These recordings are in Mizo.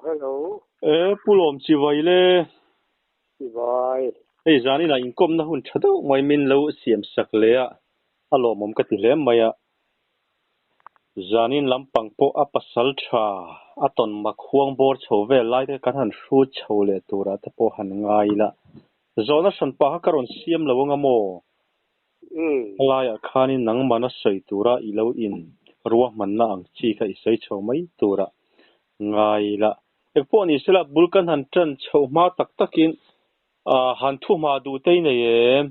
Hello. E Pu Lawm Chivai le. Chivai. Hei zanin ah inkawmna hun tha deuh mai min lo siam sak leh a, a lawmawm ka ti hle mai a. Zanin lampang pawh a pasal tha a tawn mak huang bawr chho vel lai te kan han hrut chho leh turah te pawh han ngai ila. Zawhna hran pah kha ka rawn siam lo anga maw? A laiah khanin nangmahna sawi tura i lo in ruahmanna ang chi kha i sawi chho mai tura ngai ila. Engpawh ni sela bul kan han tan chhoh hma tak takin han thu hma duh te i nei em?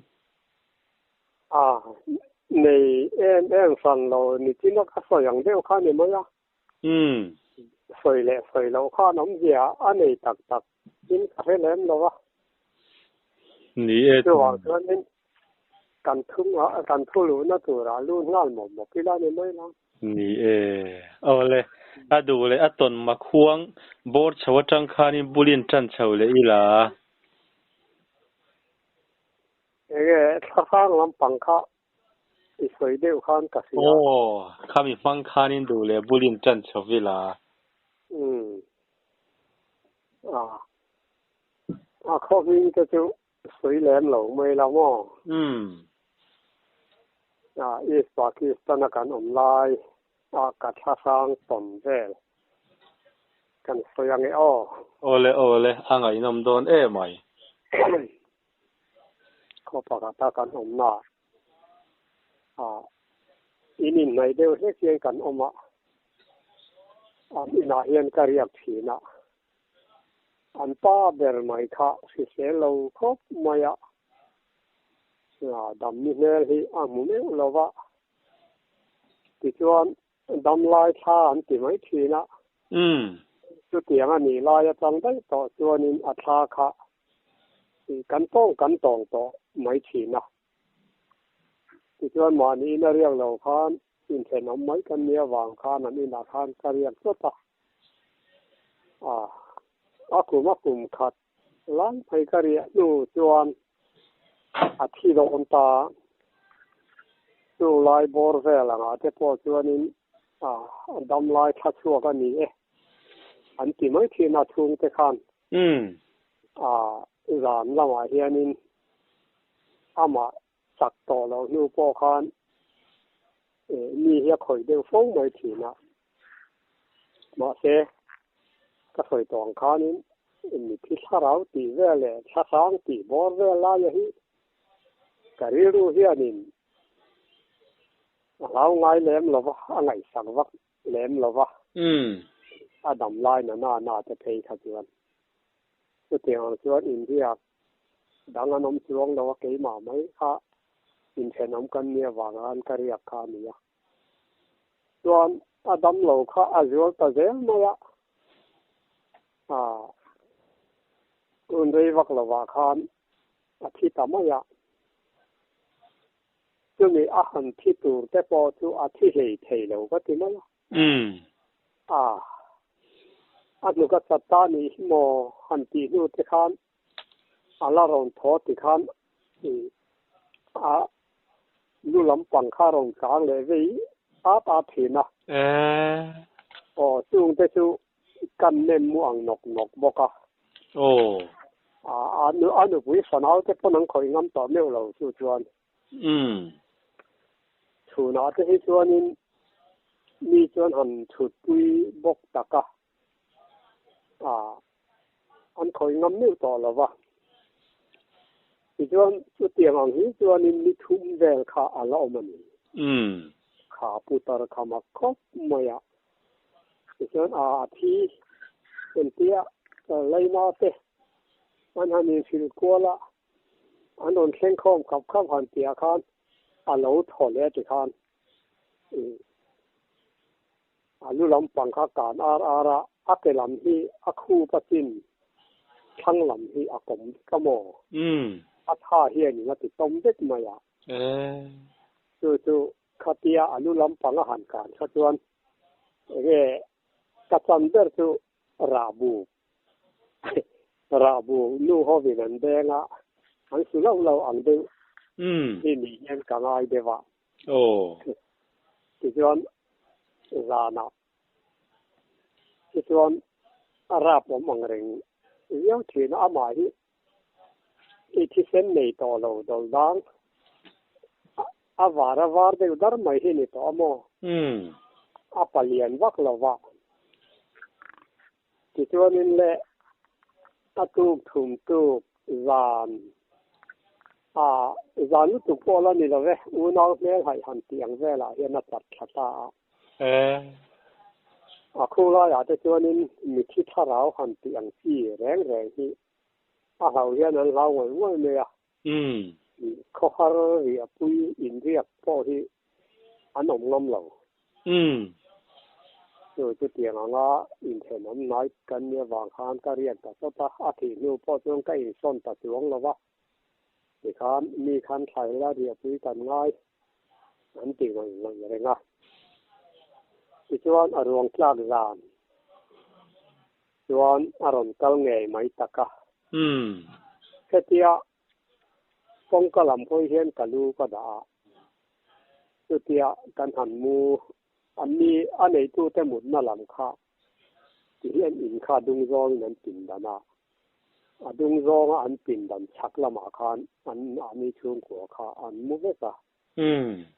A, nei em em hran lo ni chin a ka sawi ang deuh kha ni mai a. Sawi leh sawi loh khan awmzia a nei tak tak in ka hre lem lo a. Ni e. Chuvang chuanin kan thu kan thu luhna turah lut nghal mawp mawp ila ni mai lo. Ni e. Awle, a duh leh a tawn mak huang bawr chho atang khanin bulin tan chho leh ila. Enge thlahrang lampang kha I sawi deuh khan ka hria. Aw, khami hmang khanin duh leh bulin tan chho ila. Umm. A, a khaw hming te chu sawi lem lo mai la maw? Umm. A, East Pakistan a kan awm lai a ka thlahrang tawn vel kan sawi ange aw. Awle awle, a ngaihnawm dawn emai. Khaw pakhata kan awmna ah in inhnaih deuh hlek hian kan awm a, an inah hian ka riak thin a, an pa ber mai kha hrisel lo khawp mai a, damni hmel hi a hmu meuh lo va, tichuan Damlai thla an ti mai thin a. Chutiang a nih lai atang daih tawh chuanin a thla kha kan tawng kan tawng tawh mai thin a. Tichuan mahni in a riak lo khan inthenawm mai kan nih avang khan an inah khan ka riak chawt a. A kum a kum khat lai mai ka riah hnu chuan a thi dawn ta. Chu lai bawr vel angah te pawh chuanin a dam lai thla chhuak a ni e an ti mai thin a chhungte khan. A zan lamah hianin amah chak tawh loh hnu pawh khan mi hi a khawih deuh fo mai thin a. Mahse, ka sawi tawh ang khanin mithi thlarau tih vel leh thlahrang tih bawr vel laia hi ka rilru hianin a hlau ngai lem lo va, a ngaihsak vak lem lo va, a dam lai na na na te phei kha chuan. Chutiang ang chuan inriak dang an awm chuang lo a, keimah mai kha inthenawm kan nia vanga an ka riak kha a ni a. Chuan a dam lo kha a zual ta zel mai a, tun rei vak lovah khan a thi ta mai a. Chumi a han thi tur te pawh chu a thi hlei thei lo ka ti mai a. A, a hnuk a chat ta nih hi maw han tih hnu te khan a la rawn thaw ti khan a lu lampang kha rawn kang leh vei at at thin a. Aw, chung te chu kan nem mu ang nawk nawk bawk a. Aw. A nupui fanau te pawn an khawih ngam tawh meuh lo chu chuan. Chhunah te hi chuanin mi chuan han chhutpui bawk tak a. An khawih ngam meuh tawh lo va. Tichuan chutiang ang hi chuanin ni thum vel kha a la awm a ni. Kha putar kha mak khawp mai a. Tichuan a thi entia Laina te an han inhrilh kual a, an rawn thleng khawm khap khap han tihah khan a lo thaw leh ti khan a lu lampang kha kan ar ar a, a ke lam hi a khup a chin thlang lam hi a kawm vek a maw? A tha hianin a ti tawm vek mai a. Chu chu khatia a lu lampang a han kan kha chuan enge ka chan ber chu rahbu rahbu nu hovin an beng a, an su lo lo ang deuh hi ni hian ka ngai deuh a. Tichuan zanah tichuan. A rap awm ang reng viau thin a, amah hi i thisen nei tawh lo dawldang a var a var deuh dar mai hi ni tawh a maw? A palian vak lo va. Tichuanin le a tuk thum tuk zan a zan lutuk pawh la ni lo ve, unau hmel haih han tih ang velah hian a chat thla ta a. A khu laiah te chuanin mithi thlarau han tih ang chi reng reng hi a hlau hian an hlau ngawih ngawih mai a. Khawhar riahpui inriak pawh hi an awm ngam lo. Chu chutiang anga inthenawm hnai kan nih avang khan ka riak ta chawt a, a thih hnu pawh chuan ka insawn ta chuang lo va. Tikhan mi khan thlaila riahpui kan ngai an ti ngawih ngawih reng a. Tichuan a ruang tlak zan chuan a rawn kal ngei mai tak a. Hetia kawngka lam hawi hian ka lu ka dah a, chutia kan han mu an ni a neitute mutna lam kha ti hian in kha dung zawngin an pindan a, a dung zawnga an pindan chhak lamah khan an mahni chhungkua kha an mu vek a.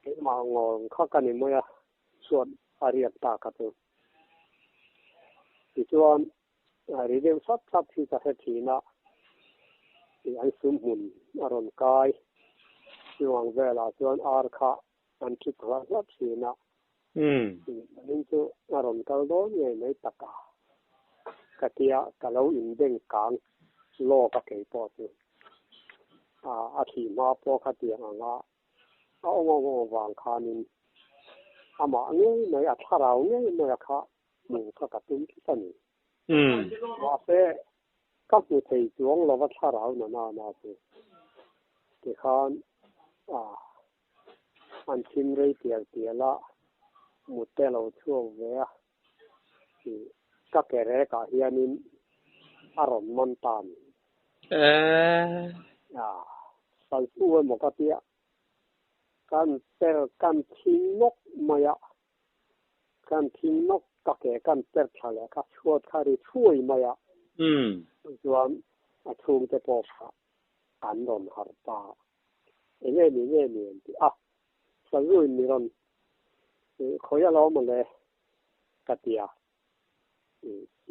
Keimah ngawng kha ka ni mai a, chhuat a riak ta kha chu. Tichuan, ri deuh sap sap hi ka hre thin a, tih an sum hmun a rawn kai. Chuvang velah chuan ar kha an ṭit hlauh hlauh thin a, zanin chu a rawn kal dawn ngei mai tak a, ka tia ka lo inbeng kang lawk a kei pawh chu. A thih hma pawh khatiang anga a awm awm avang khanin amah ngei mai, a thlarau ngei mai a kha hmuh kha ka tum tlat a ni. Mahse, ka hmu thei chuang lova thlarau na na na chu. Tikhan an thim rei tial tial a, mut te lo chhuak ve a, ka ke rekah hianin a rawn man ta a ni. Salsu emaw ka tia, kan per kan thing nawk mai a, kan thing nawk ka ke kan per thla leh kha chhuat kha ri chhuai mai a, chuan a chhungte pawh kha an rawn harh ta. Enge ni nge ni an ti a, Sazuin mi rawn khawi alawm mawle ka ti a,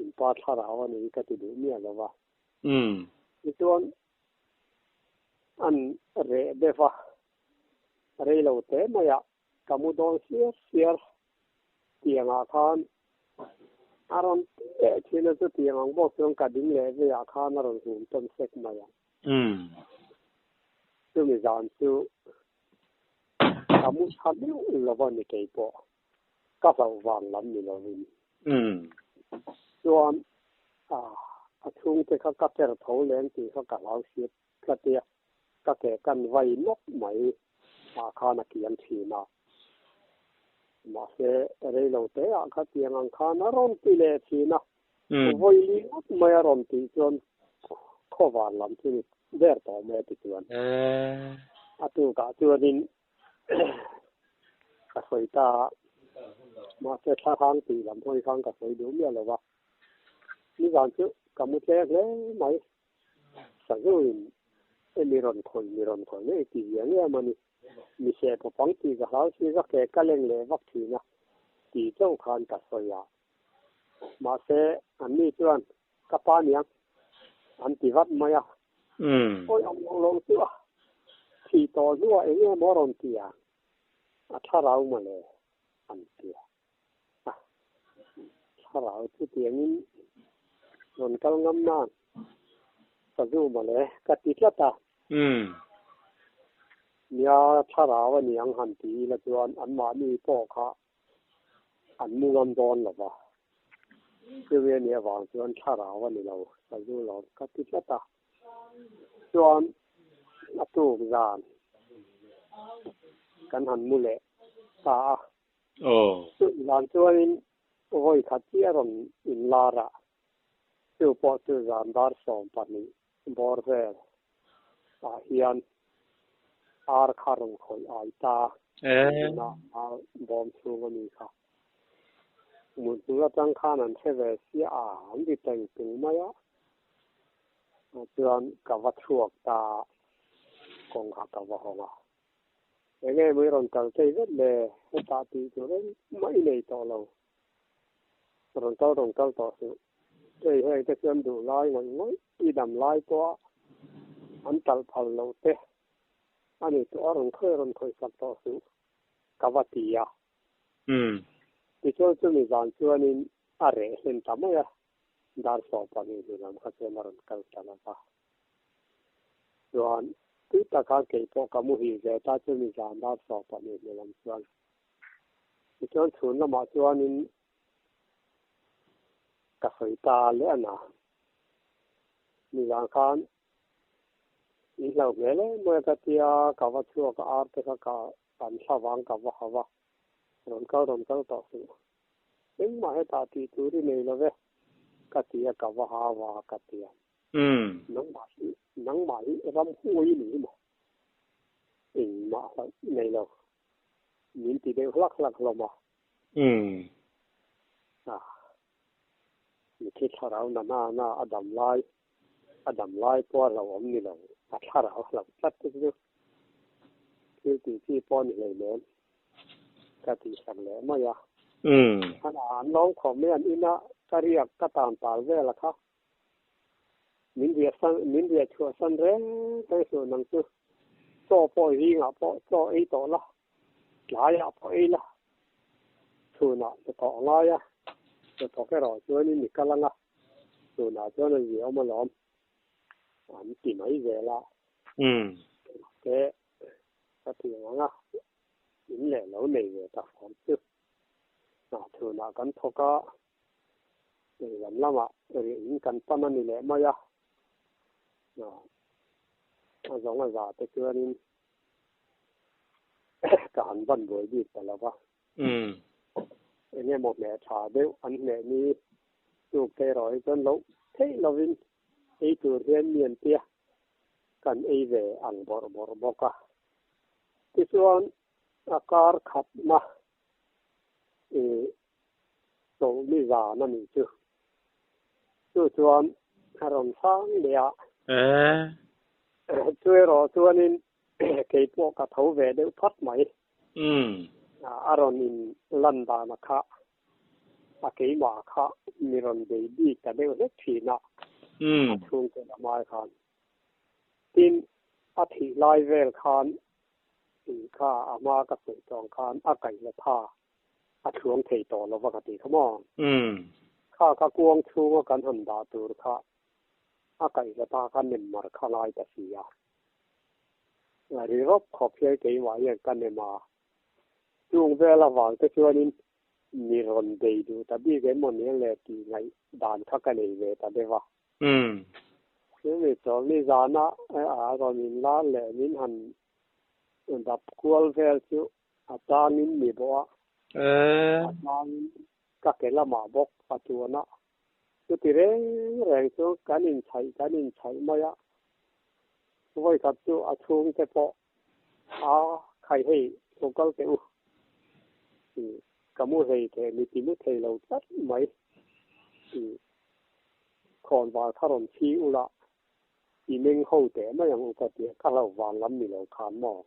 in pa thlarau a ni ka ti duh miah lo va. Tichuan an reh deuh a, rei lo te maiah ka mu dawn siar siar tiangah khan a rawn ti leh thin a, chutiang ang bawk chuan ka ding leh veiah khan a rawn hum tawn sek mai ang. Chumi zan chu ka mu tha meuh lo a ni kei pawh, ka hlauh vang lam ni lovin. Chuan a chhungte kha ka per tho leng tih kha ka hlau hriat tlat i a, ka ke kan vai nawk mai ah khan a kiam thin a. Mahse reilo te ah kha tiang ang khan a rawn ti leh thin a, Vawi li ngawt mai a rawn tih chuan khawvar lam chu ni ber tawh mai a ti chuan. A tukah chuanin ka sawi ta a, mahse thlarang tih lam hawi khan ka sawi duh miah lo va. Nizan chu ka mu tleng hle mai. Sazuin e mi rawn khawih mi rawn khawih ngei tih ziah nge a ni. Mi seh pawpang tih ka hlau si ka ke ka leng leh vak thin a tih chauh khan ka sawi a. Mahse, anni chuan ka pa niang an ti vat mai a. Awi awm lo lo chu a thih tawh hnuah eng nge maw rawn ti ang? A thlarau mawle an ti a. Thlarau chu tiangin rawn kal ngam nan sazu mawle ka ti tlat a. Nia thlarau a niang han ti ila chuan anmahni pawh kha an mu ngam dawn lo va, chumi a nih avang chuan thlarau a ni lo, sazu lo ka ti tlat a. Chuan a tuk zan kan han mu leh ta a. Chu zan chuanin vawi khat hi a rawn inlar a, chu pawh chu zan dar 12 bawr vel ah hian ar kha rawn khawih ai ta tuna ar bawm chhung a mi kha. Mut hnu atang khan an hre ve sia a, an ti teng tung mai a. Chuan ka va chhuak ta a, kawng kha ka va hawng a. Enge maw i rawn kal tei vet le, hetah tih tur engmah i nei tawh lo. Rawn kal rawn kal tawh suh. Hei heng te chuan duh lai ngawih ngawih i dam lai pawha an talh phal loh te a ni tawh a, rawn khawi rawn khawih sak tawh suh ka va ti a. Tichuan chumi zan chuanin a reh hlen ta mai a, dar 12 hnu lam kha chuan a rawn kal ta lo va. Chuan tui taka kei pawh ka muhil ve ta chumi zan dar 12 hnu lam chuan. Tichuan chhun lamah chuanin ka sawi ta leh a na. Nizan khan in hlauh hmel em mai a ka tia, ka va chhuak a, ar te kha ka an thla vang ka va hau a, rawn kal rawn kal tawh suh. Engmah hetah tih tur i nei lo ve, ka ti a, ka va hau a, ka ti a. Nangmah hi, nangmah hi ram huai i ni maw? Engmah hlauh i nei lo. Min ti deuh hlak hlak hlawm a. A, mithi thlarau na na na a dam lai, a dam lai pawh a hlauhawm ni lo, a thlarau hlauh tlat te chu thil tih chi pawh a ni hleinem ka tih sak leh mai a. An lawm khawp mai, an ina ka riak ka tan tal vel a kha. Min riah san, min riah chhuah san reng reng suh nang chu. Chaw pawh zingah pawh chaw ei tawh la, tlaiah pawh ei la, chhunah hnathawh a ngai a, hnathawk erawh chuanin i kal ang a, chhunah chuan a ziah awm alawm an ti mai zel a. Mahse, ka ti ang a, in leh lo nei ve ta fawm chu. Chhunah kan thawk a, Lehlam lamah riah in kan pan a ni leh mai a, a zawng a za te chuanin ka han ban buai bik ta lo va. Eng emaw hmeh tha deuh an hmeh ni tuk te erawh hi chuan loh theih lovin ei tur hian mi an tia kan ei ve ang bawrh bawrh bawk a. Tichuan a kar khatna ih Chawlhni zan a nih chu. Chu chuan a rawn hrang leh a. Chu erawh chuanin kei pawh ka tho ve deuh phat mai. A rawn in lan dan a kha a keimah kha mi rawn bei bik ta deuh hlek thin a, a chhungte lamai khan. Tin, a thih lai vel khan kha a hma ka sawi tawng khan a kaih la tha a thluang thei tawh lo va ka ti kha maw? Kha ka kuang chhunga kan han dah tur kha a kaih la ta kha nem mar kha lai ta si a. Ri rawp khawp hian keimah hian ka nem a. Chung vel avang te chuanin mi rawn bei duh ta bik em maw nia le tih ngaih dan kha ka nei ve ta deuh a. Chumi chawlhni zana a rawn inlar leh min han dap kual vel chu A changin mi bawh a, a changin ka ke lamah bawk a tuan a. Chuti reng reng chu kan inchhaih kan inchhaih mai a, vawikhat chu a chhungte pawh a khai hei lo kal teh u tih ka mu hlei thei mi ti mu thei lo tlat mai tih khawnvar kha rawn chhi ula I meng ho teh mai ang u ka ti a, ka hlauh vang lam ni lo khan maw?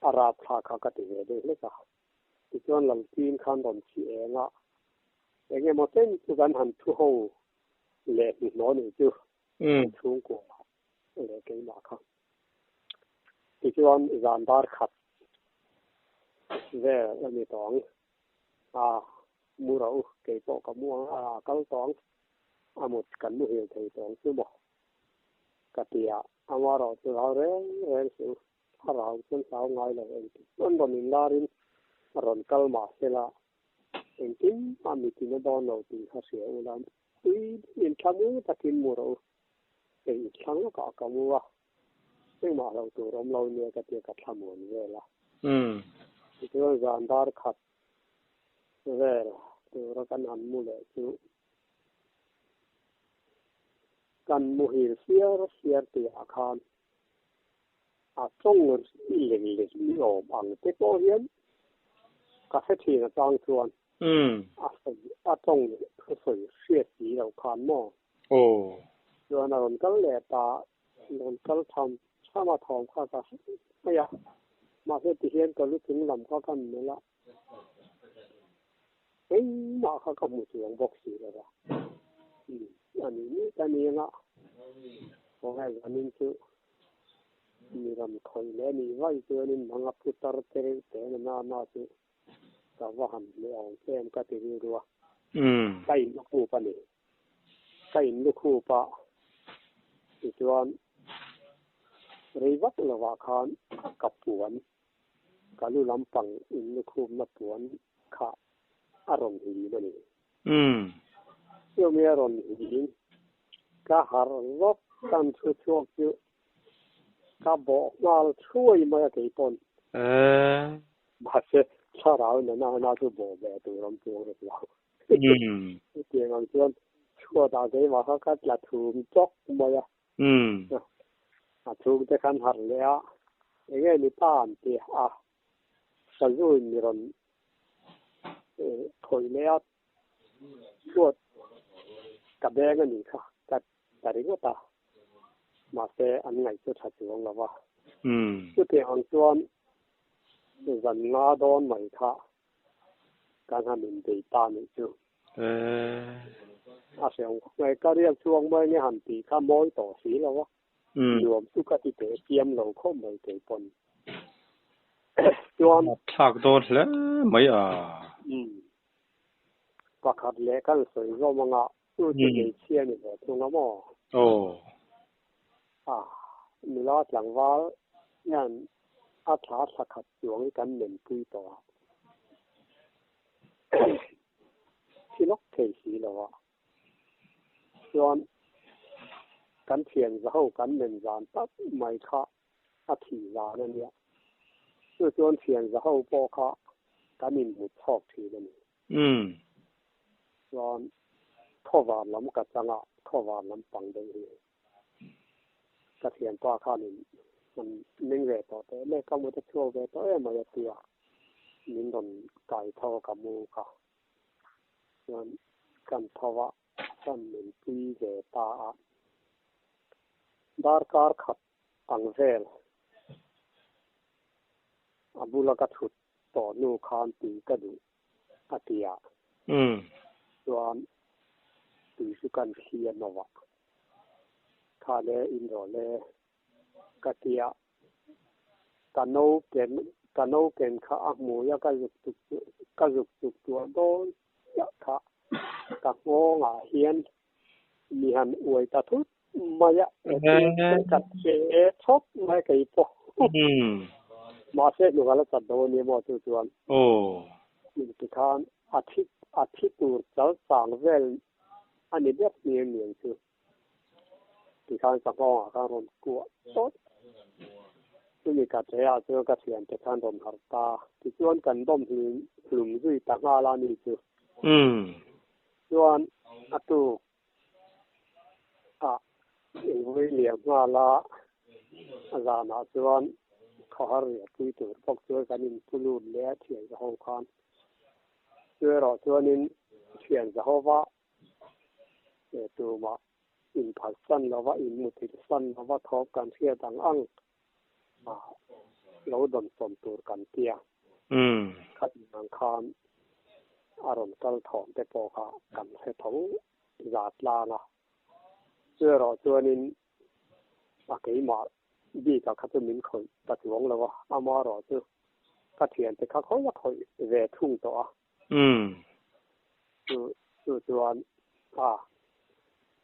A rap thla kha ka ti ve deuh hlek a. Tichuan Laltin khan rawn chhi eng a, eng emaw chen chu kan han thu ho leh hnuhnawh nih chu kan chhungkua leh keimah kha. Tichuan zan dar khat vel a ni tawh ang. A mu ro kei pawh ka mu ang a, a kal tawh ang. A mut kan muhil thei tawh ang chu maw? Ka ti a, amaherawh chu rau reng reng suh u, a rau chuan hlau ngai lo engtin an rawn inlarin a rawn kal mah sela, engtin mah mitin a dawn lo tih kha hria ula, tui deuhin thla mu takin mu rawh u, hei i thlang lawkah ka mu a, engmah hlauh tur awm lo nia ka ti a, ka thla muan vel a. Tichuan zan dar khat vel tura kan han mu leh chu Kan muhil siar siar tihah khan a tawng ri lek lek ni awm ang te pawh hian ka hre thin atang chuan. A sawi a tawng leh thusawi hriat si lo khan maw? Chuan a rawn kal leh ta, rawn kal tham tham a thawm kha ka hre mai a. Mahse tihian ka lu chung lam kha ka melh a, engmah kha ka hmu chuang bawk si lo va. A nih nih ka ni anga, khawnge zanin chu mi rawn khawih leh a nih vaih chuanin mang a pu tar te reuh teh na na chu ka va han hmu awm em ka ti rilru a, ka in lukhup a ni. Ka in lukhup a tichuan rei vak lovah khan ka puan, ka lu lampang in lukhupna puan kha a rawn hlim a ni. Chumi a rawn hlim, ka harh zawk kan thu chhuak chu Ka bawh nghal thuai mai a kei pawn. Mahse, thlarau nana na chu bawh ve tur awm chuang rek lo. Chutiang ang chuan chhuatah keimah kha ka tla thum chawk mai a. A chhungte khan harh leh a, enge ni ta an ti a, sazu in mi rawn khawih leh a, chhuat ka beng a nih kha ka ta ringawt a, mahse an ngaih chu tha chuang lo va. Chutiang ang chuan zan nga dawn mai kha kan han inbei ta nih chu. A hrehawm khawp mai, ka riak chhuak mai nge han tih kha mawi tawh si lo va, nuam chu ka ti teh chiam lo khawp mai kei pawn. Chuan. Thlak dawn hle mai a. Pakhat leh kan sawi zawm anga Chu chu hmeichhia ni ve thung a maw? Aw. A, nula tlangval hian a thla thla khat chuang hi kan menpui tawh a. Thi lawk thei si lo a. Chuan kan thian zaho kan men zan tak mai kha a thih zan a nia. Chu chuan thian zaho pawh kha kan inhmu chhawk thin a ni. Chuan khawvar lam ka chang a, khawvar lam pang deuh hi ka thianpa khanin han meng ve tawh teh le, ka mut a chhuak ve tawh em mai a ti a, min rawn kai tho a ka mu kha. Chuan kan tho a, kan min pui ve ta a, darkar khat ang vel a bula ka thut tawh hnu khan tui ka duh a ti a, chuan tui chu kan thli a nawh a, kha le in rawh le ka ti a, ka no ken ka no ken kha a hmui a ka zuk chuk ka zuk chuk tuah dawn chiah kha ka nghawngah hian mi han uai ta thut mai a, ka che thawt mai kei pawh. Mahse hnuk a la chat lo a ni maw chu chuan. Tikhan a thi a thi tur chal chang vel a ni ber hniang niang chu. Tikhan ka nghawngah khan rawn kuah tawt. Chumi ka che ah chuan ka thiante khan rawn harh ta. Tichuan kan dawm hlum hlum zui ta nghal a ni chu. Chuan a tuk a invawi liam nghal a, a zanah chuan khawhar riahpui tur bawk chuan kan inpu lut leh a thian zaho khan. Chu erawh chuanin thian zahova tumah inphalsan lova, inmuthilhsan lova thawp kan hriat ang ang a lo dawnsawn tur kan tia. Khatin ang khan a rawn kal thawm te pawh kha kan hre tho zat tlang a. Chu erawh chuanin a keimah bikah kha chu min khawih ta chuang lo a, amaherawh chu ka thiante kha khawi a khawih ve thung tawh a. Chu chu chuan a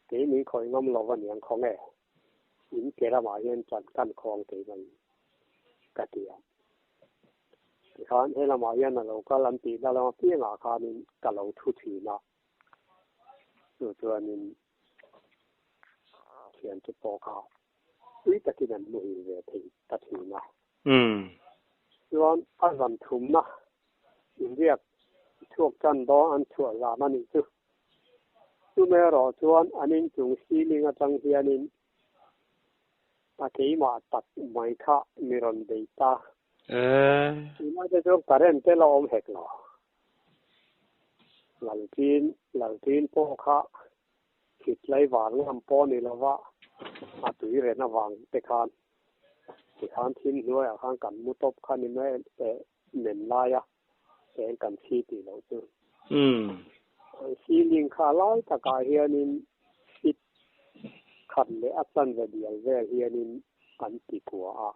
kei min khawih ngam lo a niang khaw nge in ke lamah hian chan kan khawng thei mai ka ti a. Tikhan he lamah hian a lo kal an tih na lam apiangah khanin ka lo thu thin a, chu chuanin thiante pawh kha tui takin an muhil ve thei ta thin a. Chuan a zan thumna inriak chhuak tan dawn an chhuah zan a nih chu. Chumi erawh chuan an inchung ceiling atang hianin a keimah tak mai kha mi rawn bei ta. Tunah te chuan current te la awm hek lo. Lalṭin Lalṭin pawh kha thit lai vang ngam pawh ni lova a tui ren avang te khan tikhan thim hnuaiah khan kan mu tawp kha ni mai eh men laia eng kan chhi tih loh chu. Ceiling kha lai takah hianin fit khat leh a chanve dial vel hianin an ti kua a.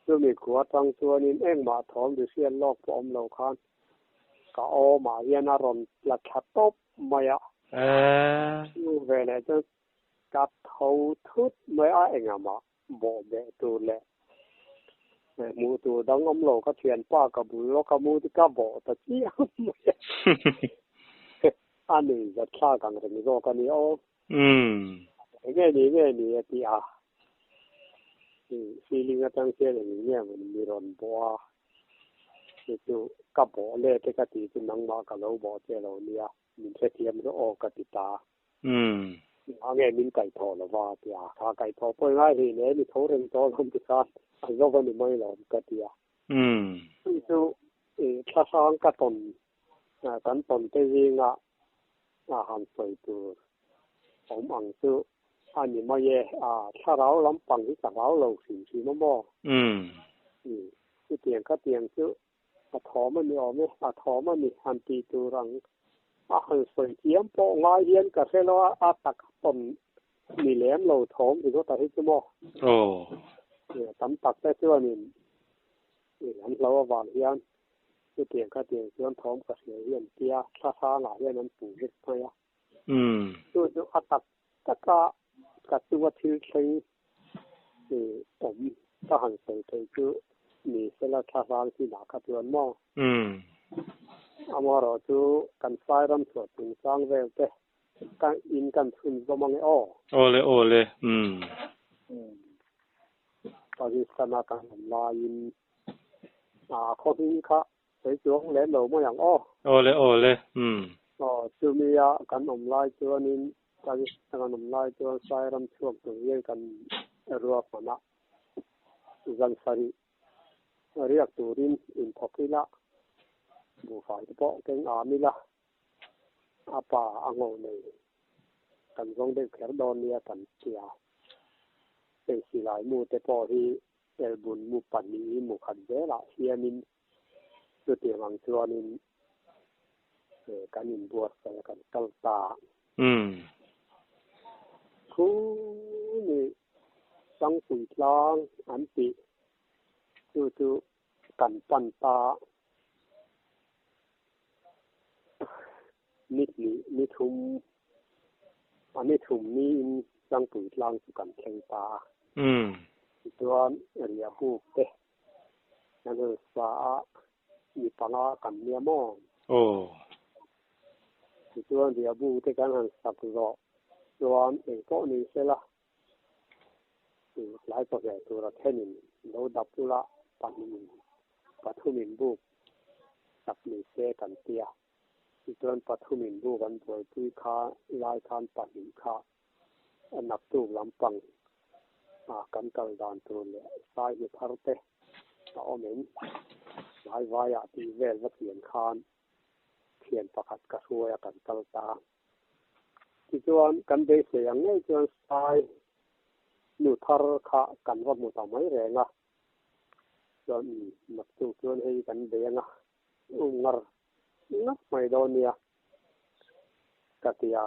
Chumi kua atang chuanin engmah thawm ri hriat lawk pawh awm lo khan ka awmah hian a rawn tla thla tawp mai a. Chu veleh chuan ka tho thut mai a, engahmah bawh beh tur leh hmuh tur dang awm lo ka thianpa ka bul lawk a mu chu ka bawh ta chiang mai a. A nuih zat thlak ang reng zawk a ni aw. Enge ni nge ni a ti a. Ceiling atang hian eng nge maw mi rawn bawh a. Chu chu ka bawh let e ka tih chu nangmah ka lo bawh che lo nia min hrethiam rawh aw ka ti ta. Engah nge min kaih thawh lo va a ti a. Kha kaih thawh pawh i ngai hlei nen i tho reng tawh alawm ti khan a zo va ni mai lo ka ti a. Chu chu thlahrang ka tawn kan tawn te zinga han sawi tur awm ang chu a ni mai e. Thlarau lampang hi ka hlau lo hrim hrim a maw? Chutiang khatiang chu a thawm a ni awm e, a thawm a ni han tih tur ang a han sawi thiam pawh ngai hian ka hre lo a, a tak a tawn ni lem lo thawm ringawt a hi chu maw? Tam tak te chuanin an hlo avang hian Chutiang khatiang chuan thawm ka hria hi an tia, thla hrangah hian an puh vek mai a. Chu chu a tak taka ka chunga thil thleng awm ka han sawi theih chu ni sela thla hrang chinah kha chuan maw? Amaherawh chu kan Sairam chhuah chungchang vel te ka in kan chhunzawm ange aw. Awle awle umm. Pakistan-a kan awm laiin A khaw hming kha sawi chuang lem lo mai ang aw. Awle awle umm. Aw chumia kan awm lai chuanin Pakistan kan awm lai chuan Sairam chhuak tur hian kan ruahman a, zan sarih riak turin inthawk ila, buhfai te pawh keng am ila, a pa a ngo nei kan zawng deuh kher dawn nia kan tia. Hei silai mu te pawh hi Elbun mu pahnih mu khat zelah hianin chutiang ang chuanin kan inbuatsaih a kan kal ta. Khu ni Sangpui tlang an tih chu chu kan pan ta. Ni hnih ni thum a ni thum niin Sangpui tlang chu kan thleng ta a. Tichuan riahbuk te kan rawn sa a, mi panga kan nia maw? Tichuan riahbuk te kan han sak zawh chuan engpawh ni sela tlai pawhheh tura thenin lo dap ula pahnihin pathumin buk sak ni se kan tia. Tichuan pathumin buk an buaipui kha lai khan pahnih kha a naktuk lampang a kan kal dan tur leh sai hmu thar te a awm em? Hnai vaiah tih vel va chian khan thian pakhat ka hruai a kan kal ta. Tichuan kan beisei ang ngei chuan sai hnu thar kha kan va hmu ta mai reng a. Chuan naktuk chuan hei kan bei ang a, um ngar ngat mai dawn nia ka ti a.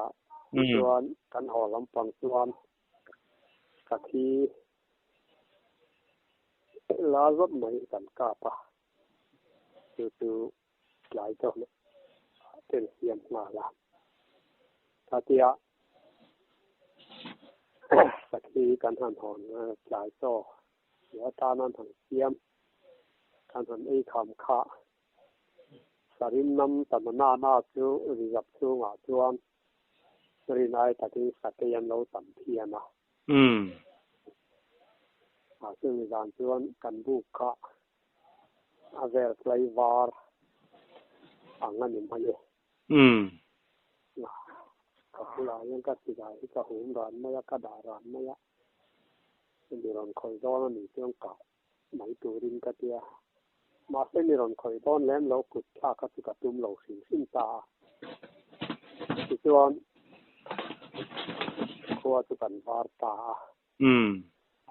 Tichuan kan haw lampang chuan ka thi la zawt mai kan kap a, chu chu tlai chawhmeh ten siam nghal a. Khatia sakhi kan han hawn tlai chaw chu atan an han siam kan han ei kham kha sarin nam ta na na na chu rizap chhungah chuan rin ai takin sakei an lo tam phian a. Chumi zan chuan kan buk kha a vel tlai var ang a ni mai e. Ka bulah hian ka silai hi ka hum ran mai a, ka dah ran mai a. Mi rawn khawih dawn a nih chuan kah mai turin ka tia. Mahse mi rawn khawih dawn lem lo kut thlak kha chu ka tum lo hrim hrim ta a. Chuan khua chu kan var ta a.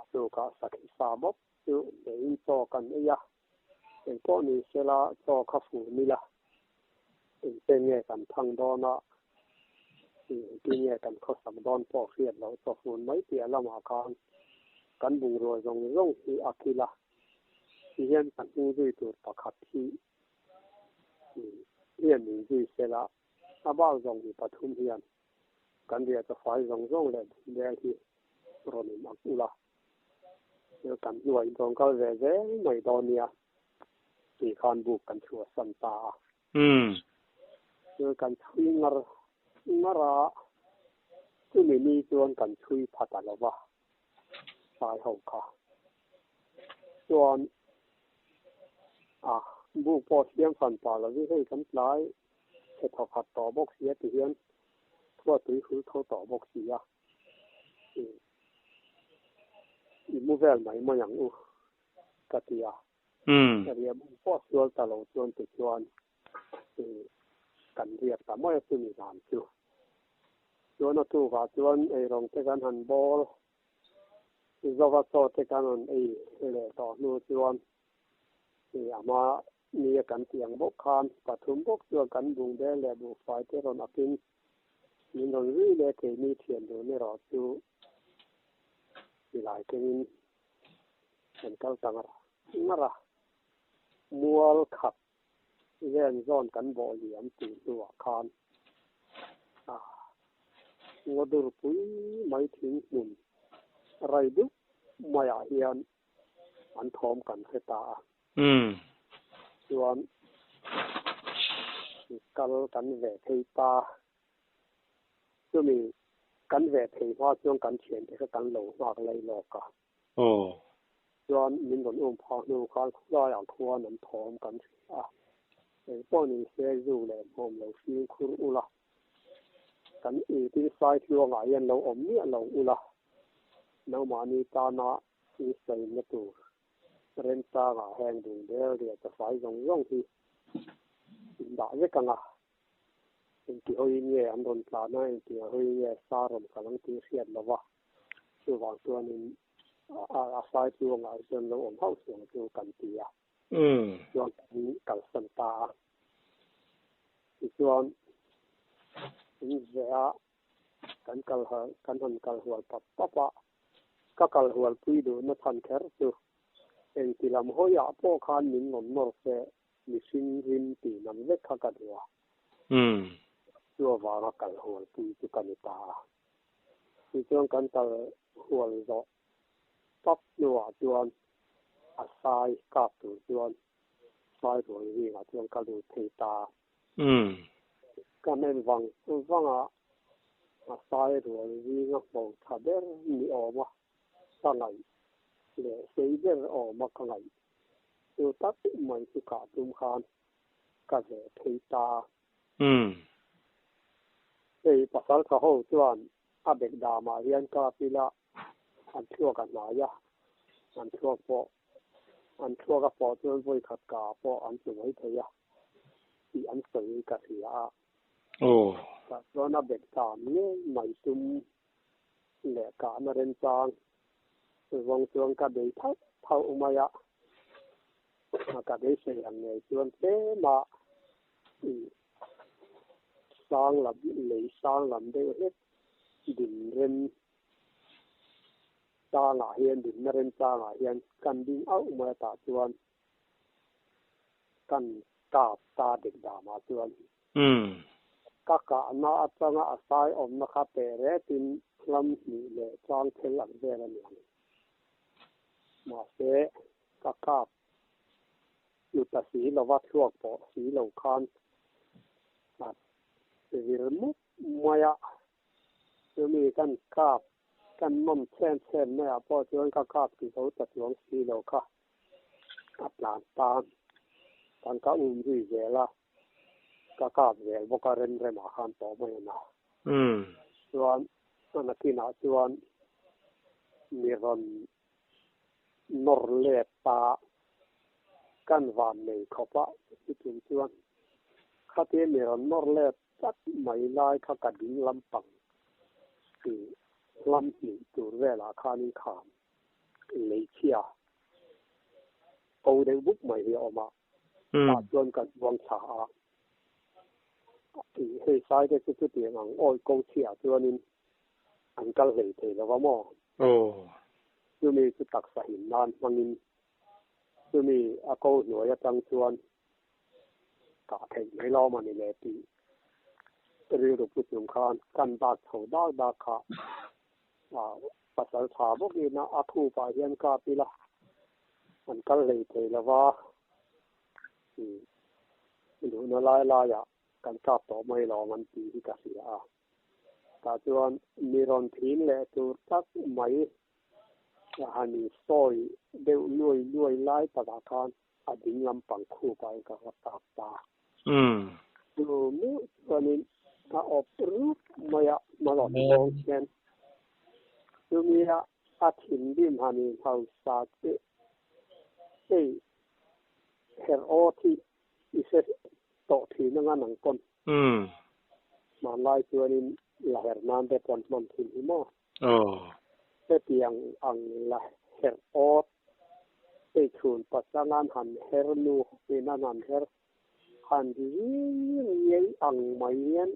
A tukah sakhi sa bawk chu hnehin chaw kan ei a. Engpawh ni sela chaw kha fun ila engchen nge kan thang dawn a, engtin nge kan khawsak dawn pawh hriat loh chaw fun mai piah lamah khan kan bungrua zawng zawng hi a kil a. Tihian kan hnung zui tur pakhat hi hian min zui sela a bak zawng mi pathum hian kan riah chawfai zawng zawng leh bel hi rawn in ak ula. Kan hnuai dawn kal ve zel mai dawn nia tih khan buk kan chhuahsan ta a. Thil kan chhui ngar ngar a, chumi ni chuan kan chhui pha ta lo va, sai ho kha. Chuan a buk pawh siam fan pah lovin hei kan tlai chhe thawkhat tawh bawk sia ti hian thua tui hul tho tawh bawk si a. I mu vel mai mai ang u ka ti a. Ka riah bum pawh sual ta lo chuan tichuan kan riak ta mai a chumi dan chu. Chuan a tukah chuan eirawng te kan han bawl zova chaw te kan han ei leh tawh hnu chuan a hma nia kan tih ang bawk khan pathum bawk chuan kan bungbel leh buhfai te rawn akin Min rawn zui leh keini thian dun erawh chu silai kengin kan kal ta ngar ngar a, mual khat ven zawn kan bawh liam tih hnuah khan a ngaw dur pui mai thing hmun rai dup maiah hian an thawm kan hre ta a. Chuan kal kan ve thei ta. Chumi kan ve thei hma chuan kan thiante kha kan lo nghak lai lawk a. Chuan min rawn um phah hnu khan khawlaiah khuan an thawm kan hria a. Engpawh ni se zu leh hmawm lo fimkhur ula. Kan itin sai tluangah hian lo awm miah lo ula. Nangmahni tana insaina tur remchangah heng dun bel riah chafai zawng zawng hi in dah vek ang a, engti hawiin nge an rawn tlan a, engti hawiin nge sa rawn kal ang tih hriat lo va, chuvang chuanin a sai tluangah hi chuan lo awm hauh suang chu kan ti a, chuan kan kalsan ta a. Tichuan, in zeh a kan kal kan han kal hual pap pap a, ka kal hual pui duhna chhan kher chu engti lam hawiah pawh khan min rawn nawr se mihring rim tih lam vek kha ka duh a. Chu avanga kal hual pui chu ka ni ta a. Tichuan kan kal hual zawh pap hnuah chuan a sai kap tur chuan sai rual zingah chuan ka lut thei ta a. Ka men vang vang a, a sai rual zinga hmo tha ber ni awm a ka ngaih leh sei ber awm a ka ngaih chu tak mai chu kah tum khan ka ve thei ta a. Hei pasal tha ho chuan a bek damah hian kap ila an thluak a hnai a, an thluak pawh an thluak a pawh chuan vawi khat ka pawh an tlu mai thei a tih an sawi ka hria a. Tah chuan a bet dan ngei mai tum leh kahna remchang zawng chuan ka bei thauh thauh mai a, ka beisei ang ngei chuan tlem a sang lam lei sang lam deuh hlek din rem Changah hian dinna remchangah hian kan ding auh mai atah chuan kan kap ta dik damah chuan ka kahna atanga a sai awmna kha pe retin hlam hnih leh chang thel ang vel a ni ang. Mahse, ka kap hluta si lova thluak pawh si lo khan a vir mup mai a, chumi kan kap Kan mawm chhem chhem maiah pawh chuan ka kap ti zo ta chuang si lo kha a tlan ta. Kan ka um zui zel a, ka kap zel bawk a rem remah khan tawh mai a na. Chuan a nakinah chuan mi rawn nawr let ta kan van nei khawp a, chutin chuan khatia mi rawn nawr let. tak mai lai kha ka ding lampang tih hlam hnih tur velah khanin kham lei chhia ko deuh buk mai hi a awm a, tah chuan kan buang thla a. Hei sai te chu chutiang ang awi ko chhiah chuanin an kal hlei thei lo va maw? Chumi chu taksa him nan hmangin chumi a ko hnuai atang chuan kah theih mai lo a ni le tih rilru pu chung khan kan dak chho dak dak kha pasal tha bawkin a khupah hian kap ila an kal hlei thei lo va. Duhna lai laiah kan kap tawh mai lo ang an tih hi ka hria a. Tah chuan mi rawn thin leh tur tak mai han insawi deuh luai luai lai takah khan a ding lampang khupah hian ka va kap ta. Chu meuh chuanin a awp rup mai a, hma rawn bawng hian chumia a thinrim han inhausa chu hei Her aw thi i hre tawh thin anga nang pawn. Hmanlai chuanin la her nan te pawn hman thin hi maw? Hetiang ang la her aw hei chhun pachang an han her nu in an han her han ri riai ang mai hian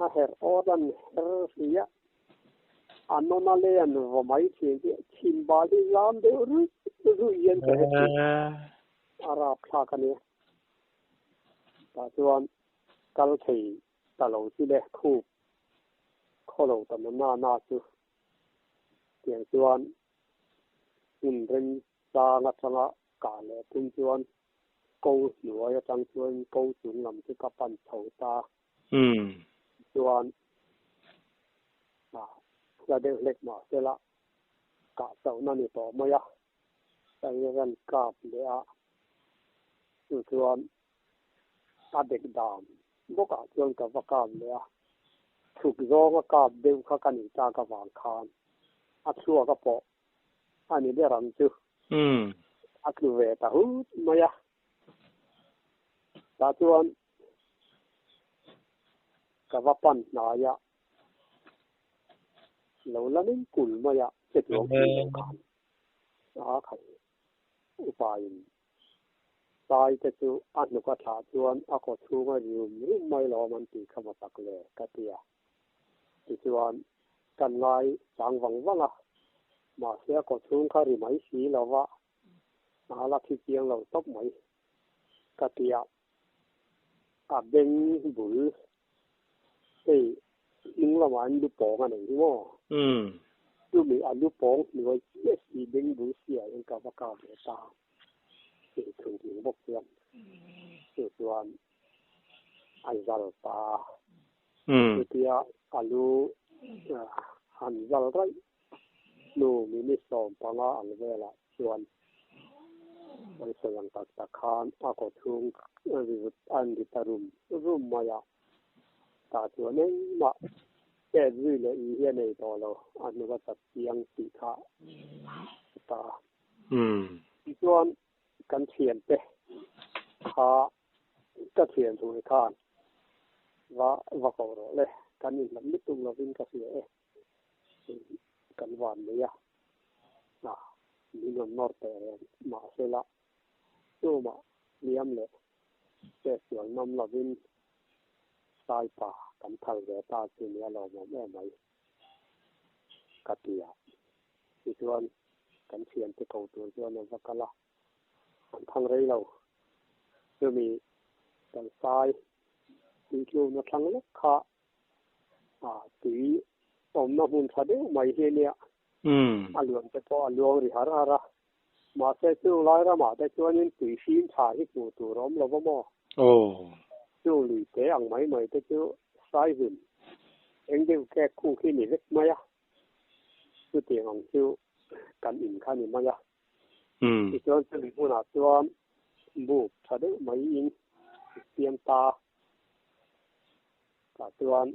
a her aw an her ri a, a nawn a lei an vaw mai thin hi chhim bal hi zam deuh ruih ruih hian ka hre thin. A rap thlak a nia. Tah chuan kal thei ta lo chu le khup khaw lo ta na na na chu tiang chuan hmun remchang atanga kah leh tum chuan ko hnuai atang chuan ko chung lam chu ka pan chho ta. Chuan hla deuh hlek mah sela kah chauhna ni tawh mai a, ka ran kap leh a, chu chuan a dek dan bawkah chuan ka va kap leh a, chhuk zawnga kap deuh kha ka nih tak avang khan a chhuak a pawh a ni ber ang chu. A tlu ve ta hut mai a. Tah chuan ka va pan hnai a, lo la meng kul mai a, che chuang si lo khan a khalh upain Sai te chu a hnuk a thlah chuan a kaw chhung a rum rum mai lawm an tih kha maw tak le ka ti a. Tichuan kan ngai chang vang vang a, mahse a kaw chhung kha ri mai si lo va, a la thi chiang lo tawp mai ka ti a. A beng bul hei hnung lamah an lu pawng a nei hi maw? Chumi a lu pawng hnuai chiah si beng bul siah hian ka va kap leh ta. Tih thun ding bawk chuan chu chuan a zal ta a. Chutia a lu han zal raih hnu minute 15 ang velah chuan an sawi ang tak tak khan a kaw chhung an ri ta rum rum mai a. Tah chuan engmah chet zui leh i hi a nei tawh lo, a hnuk a chat chiang tih kha a ta a. Tichuan kan thiante kha ka thian hnuai khan va va ko rawh le, kan inhlat lutuk lovin ka hria e, kan van nei a, min rawn nawr teh reng mahsela tumah hliam leh chetsual nawm lovin Saipa kan phal ve ta chu nia lawmawm em mai ka ti a. Tichuan kan thiante ko tur chuan an va kal a, an thang rei lo. Chumi kan sai tihtlumna thlang lek kha tui awmna hmun tha deuh mai hi ania. A luan te pawh a luang ri har har a. Mahse chung lai ramah te chuanin tui hrim tha hi hmuh tur a awm lo va maw? Chung lui te ang mai mai te chu saizun eng deuh kek khu khi ni vek mai a. Chutiang ang chu kan in kha ni mai a. Tichuan chumi hmunah chuan buk tha deuh mai in siam ta. Tah chuan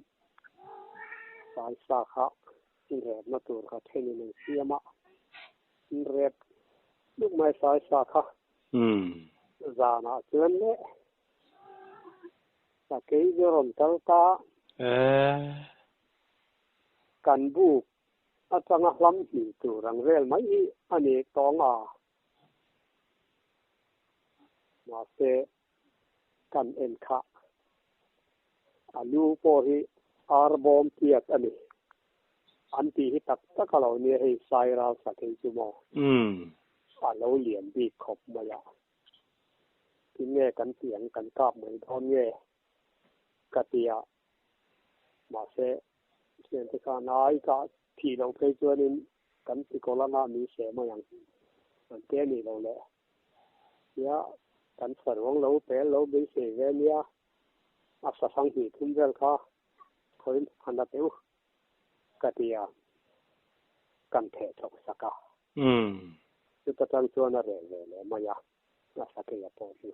saisa kha inrepna tur kha thenin an siam a. Inrep deuh mai saisa kha zanah chuan leh. Sakei chu rawn kal ta. Eh. Kan buk atanga hlam hnih tur ang vel mai hi a ni tawng a. Mahse, kan en kha a lu pawh hi ar bawm tiat a ni. An tih hi tak tak a lo nia hei Sairal Sakei chu maw? A lo lian bik khawp mai a. Tinge kan tih ang kan kap mai dawn nge ka ti a. Mahse, thiante khan ai ka thih loh phei chuanin kan ti kawl anga min seh mai ang an ti a nih loh le. Nia, kan saruang lo pel lo beisei ve nia, a sahrang hnih thum vel kha khawiin han la teh u ka ti a, kan theh chhoh sak a. Chuta tang chuan a reh ve leh mai a, a sakeia pawh chu.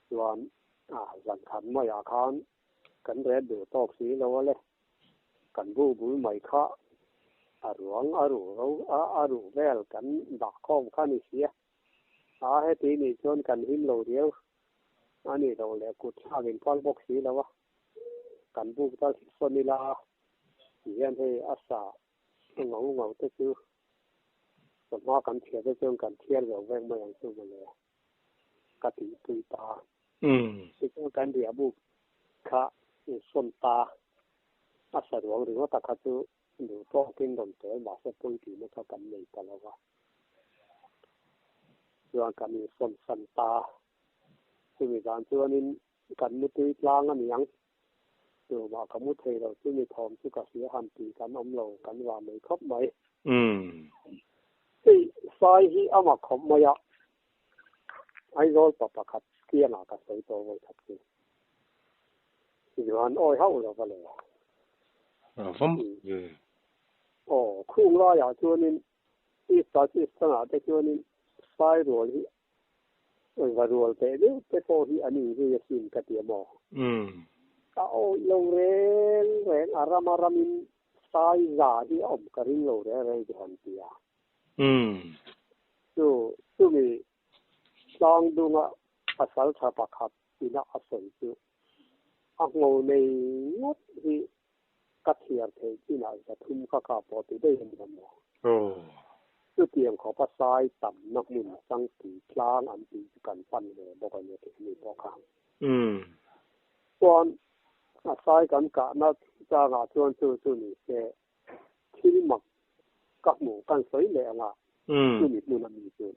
Chuan zan khat maiah khan kan reh duh tawk si lo a le, kan bu bul mai kha a ruang a ruh ro a a ruh vel kan dah khawm kha ni sia. A heti nih chuan kan him lo riau a nih loh leh kut thlak in phal bawk si lo a, kan buk tal hi sawn ila ti hian hei a sa ngau ngau te chu chawhma kan chhiar te chuan kan thiar zo vek mai ang chu mawle ka tihpui ta. Tichuan kan riah buk kha insawn ta a sa ruang ringawt a kha chu duh tawkin rawn tel mahse pawi tihna kha kan nei ta lo va. Chuan kan insawn san ta. Chumi zan chuanin kan mutui tlang a niang. Tumah ka mu thei lo chumi thawm chu ka hria han tih kan awm lo kan vah mai khawp mai. Hei sai hi a mak khawp mai a, Aizawl pa pakhat kiangah ka sawi tawh vawi khat chu. Johan awi hauh lo va le. A va mak ve. Aw, khung laiah chuanin East Pakistan ah te chuanin sai rual hi va rual teh deuh te pawh hi an inzui asin ka ti a maw? Ka awih lo reng reng a ram a ramin sai za hi a awm ka ring lo reng reng Johan ti a. Chu chumi tlang dunga pasal tha pakhat ina a sawi chu a ngho nei ngawt hi ka thiar theih chinah 300 ka kap pawh ti daih a ni a maw? Chutiang khawp a sai tamna hmun Changpui tlang an tih chu kan pan ve bawk a nia tih a ni pawh kha. Chuan a sai kan kahna changah chuan chu chu ni se thil mak ka hmuh kan sawi leh ang a, chumi hmun a mi chu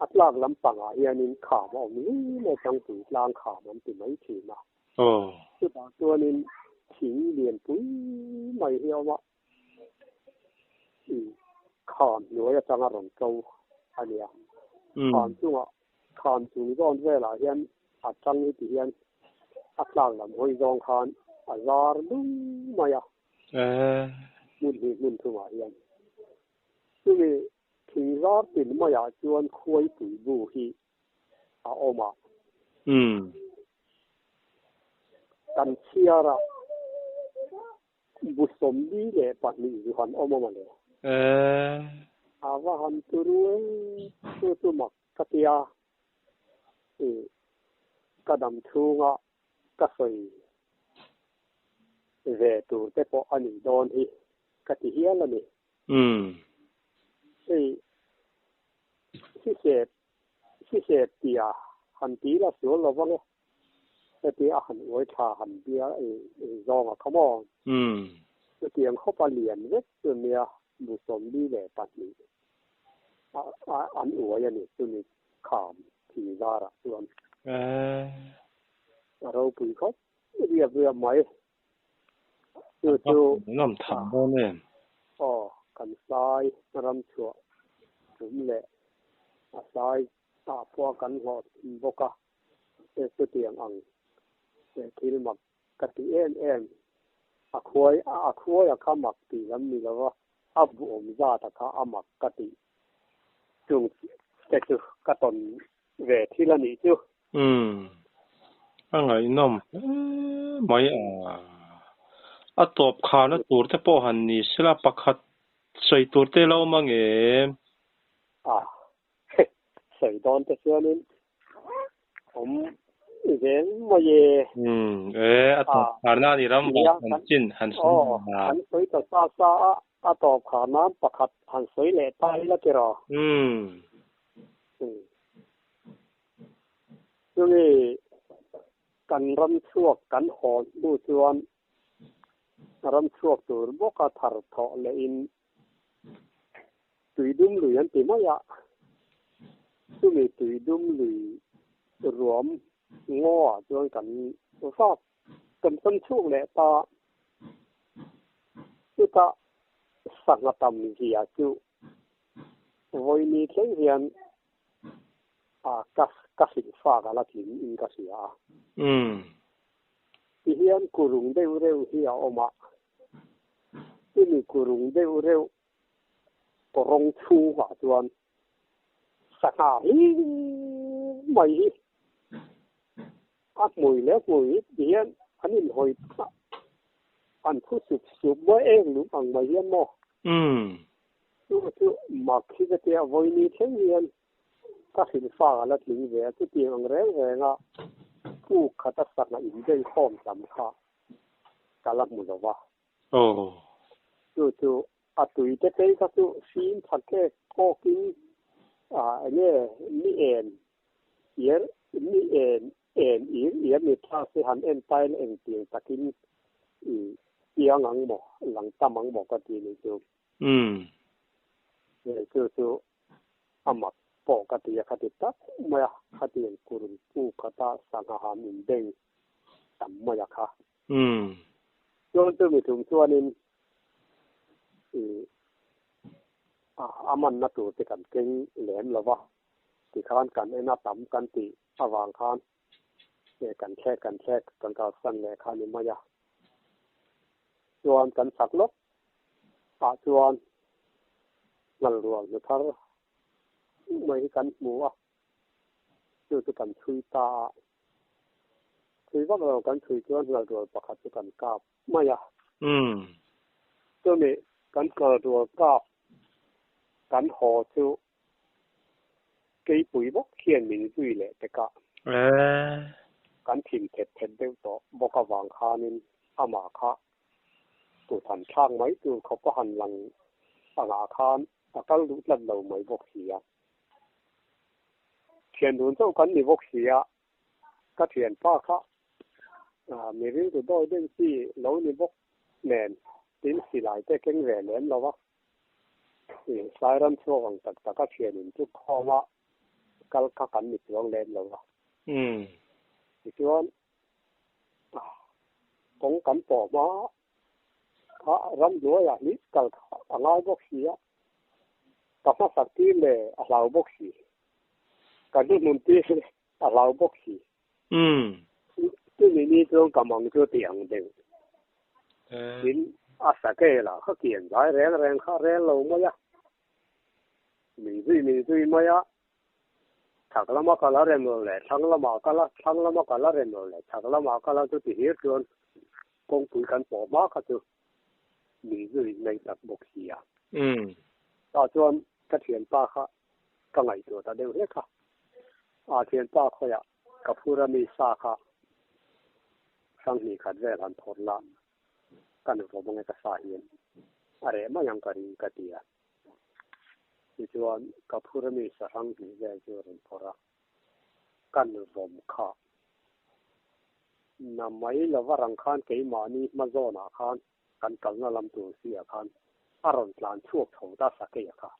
a tlak lampangah hianin kham a awm zui leh Changpui tlang kham an ti mai thin a. Chutah chuanin thing lianpui mai hi a awm a, kham hnuai atanga rawn to a nia. Kham chungah, kham chung zawn velah hian a tang hi ti hian a tlak lam hawi zawng khan a zar dum mai a, hmun hnih hmun thumah hian. Chumi thing zar tin maiah chuan khuaipui bu hi a awm a. Kan chhiar a, bu 42 zu han awm a mawle. A va han turu e, chu chu mak ka ti a, ka dam chhunga ka sawi ve tur te pawh a nih dawn hi ka ti hial a ni. Hei hrisep hrisep tia han ti la sual lo vang e, hetia a han uai tha han bia zawng a kha maw? Chutiang khawp a lian vek chu nia bu 42 an uai a ni chumi kham thing zarah chuan. A ropui khawp riap riap mai. Chu chu Ngam tham dawn em? Aw, kan sai ram chhuah tum leh a sai ah pawh kan hlawh thin bawk a, he chutiang ang thil mak ka ti em em. A khuai a khuai a kha mak tih lam ni lova, a bu awm zat a kha a mak ka tih chung te chu ka tawn ve thil a nih chu. Umm. A ngaihnawm hle mai a. A tawp kharna tur te pawh han ni sela pakhat sawi tur te lo awm ang em? A. Sawi dawn te chuanin. Awm zel mai e. Umm e a tawp khar nan i ram vah han chin han sawi Aw kan sawi ta sa sa a, a tawp khar nan pakhat han sawi leh ta ila tiraw? Umm. Chumi kan ram chhuak kan haw hnu chuan ram chhuak tur bawka thar thawh lehin Tuidum lui an ti mai a, chumi tuidum lui ruam ngaw ah chuan kan vak kan cham chhuk leh ta. Chutah sangha tam zia chu vawini thleng hian ka ka hrilh fak a la tling in ka hria a. Tihian kurung deuh reuh hi a awm a, chumi kurung deuh reuh kawrawng chhungah chuan sangha hlim mai hi a hmui leh hmui ti hian an inhawi phah an phu sup sup maw eng lung ang mai hian maw? Chu chu mak hi ka tia vawini thleng hian ka hrilhfa a la tling ve a, chutiang ang reng renga puk khata sangha inbengkhawm tam kha ka la hmu lo va. Chu chu a tui te phei kha chu fim tha kek kawkin eng nge mi en ir mi en en ir ir ni ta se han en tail engtiang takin i piang ang maw lang tam ang maw ka ti ni chu. Chu chu a mak pawh ka ti a khati tak mai a khatiang kurun pu khata sangha han inbeng tam mai a kha. Chuan chumi tum chuanin a manna tur te kan keng lem lo va, tikhan kan en a tam kan tih avang khan kan thlek kan thlek kan kalsan leh kha a ni mai a. Chuan kan chak lawk ah chuan ngalrual hnu thar mai hi kan hmu a, chu chu kan chhui ta a. Chhui vak lo kan chhui chuan ngalrual pakhat chu kan kap mai a. Chumi kan ngalrual kap kan haw chu keipui bawk hian min zui leh pek a. Kan thim thet thet deuh tawh bawk avang khanin amah kha kut han thlak mai tur khawp a han lang angah khan a kal duh tlat lo mai bawk si a. Thian dun chauh kan ni bawk si a, ka thianpa kha mi rilru dawi deuh chi lo ni bawk nen tin silai te keng ve lem lo va, sai ram chhuak ang tak tak a thian in chu khawm a kal kha kan ni chuang lem lo va. Tichuan kawng kan pawh hma kha ramhnuaiah hi kal kha a ngai bawk si a, ka hmasak tir leh a hlau bawk si, ka hnuhnun tir leh a hlau bawk si. Chumi ni chuan ka mang chu ti ang deuh. Tin, a sake lah kha kian zai reng reng kha rel lo mai a, min zui min zui mai a, chhak lama kal a rem lo leh thlang lama kal a, thlang lama kal a rem lo leh chhak lama kal a chuti hir chuan kawngpui kan pawh hma kha chu min zui nei tak bawk si a. Tah chuan ka thianpa kha ka ngaihtuah ta deuh hlek a, a thianpa khawiah ka phur a mi sa kha sanghnih khat vel han phawrh la ka nu vawm ange ka sa hian a reh mai ang ka ring ka ti a. Tichuan ka phur a mi sa sanghnih vel chu a rawn phawrh a, ka nu vawm kha Na mai lova rang khan keimahni hma zawnah khan kan kalna lam tur si ah khan a rawn tlan chhuak chho ta sakei a kha.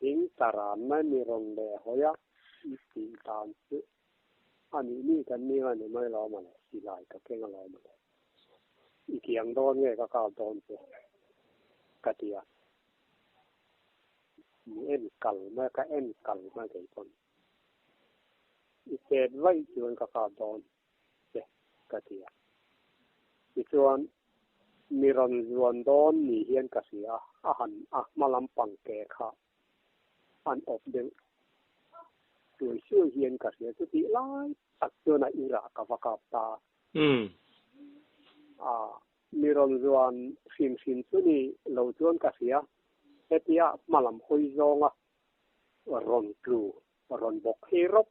Ding ta ran mai mi rawn leh hawi a i tih dan chu a nih ni kan ning a ni mai lo mawle, silai ka keng a lo mawle. I kiang dawn nge ka kap dawn che ka ti a. Mi en kal mai ka en kal mai kei pawn. I chet vaih chuan ka kap dawn che ka ti a. Tichuan mi rawn zuan dawn ni hian ka hria a, a han a hma lampang ke kha an awp deuh suai suai hian ka hria. Chutih lai tak chuan a irah ka va kap ta a. A mi rawn zuan hrim hrim chu ni lo chuan ka hria. Hetia hma lam hawi zawnga rawn tlu rawn bawk phei rawp.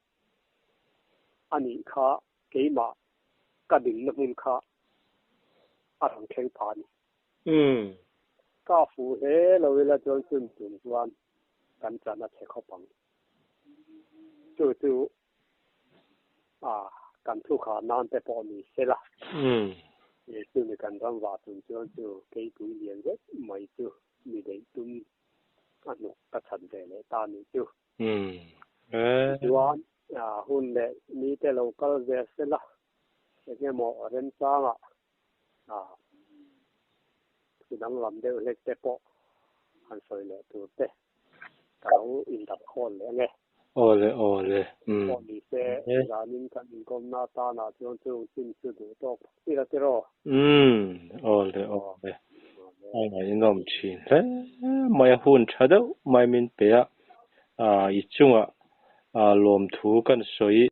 Ani kha keimah ka dinna hmun kha a rawn thleng pha a ni. Ka fuh hle lo ila chuan chun tum chuan kan chan a chhe khawp ang. Chu chu a kan thu kha nan te pawh ni se la. Chu mi kan ram vah tum chuan chu keipui lian zet mai chu mi deih tum a hnuk ka chhan ve leh ta nih chu. Tichuan hun leh ni te lo kal zel se la, eng emaw remchangah thu danglam deuh hlek te pawh han sawi leh tur te ka lo indap khawn leh ang e. Awle awle. Pawh ni se zanin kan inkawmna atanah chuan chung chin chu duh tawk ila tiraw? Awle awle. A ngaihnawm thin hle mai a, hun tha deuh mai min pe a, i chungah lawmthu kan sawi.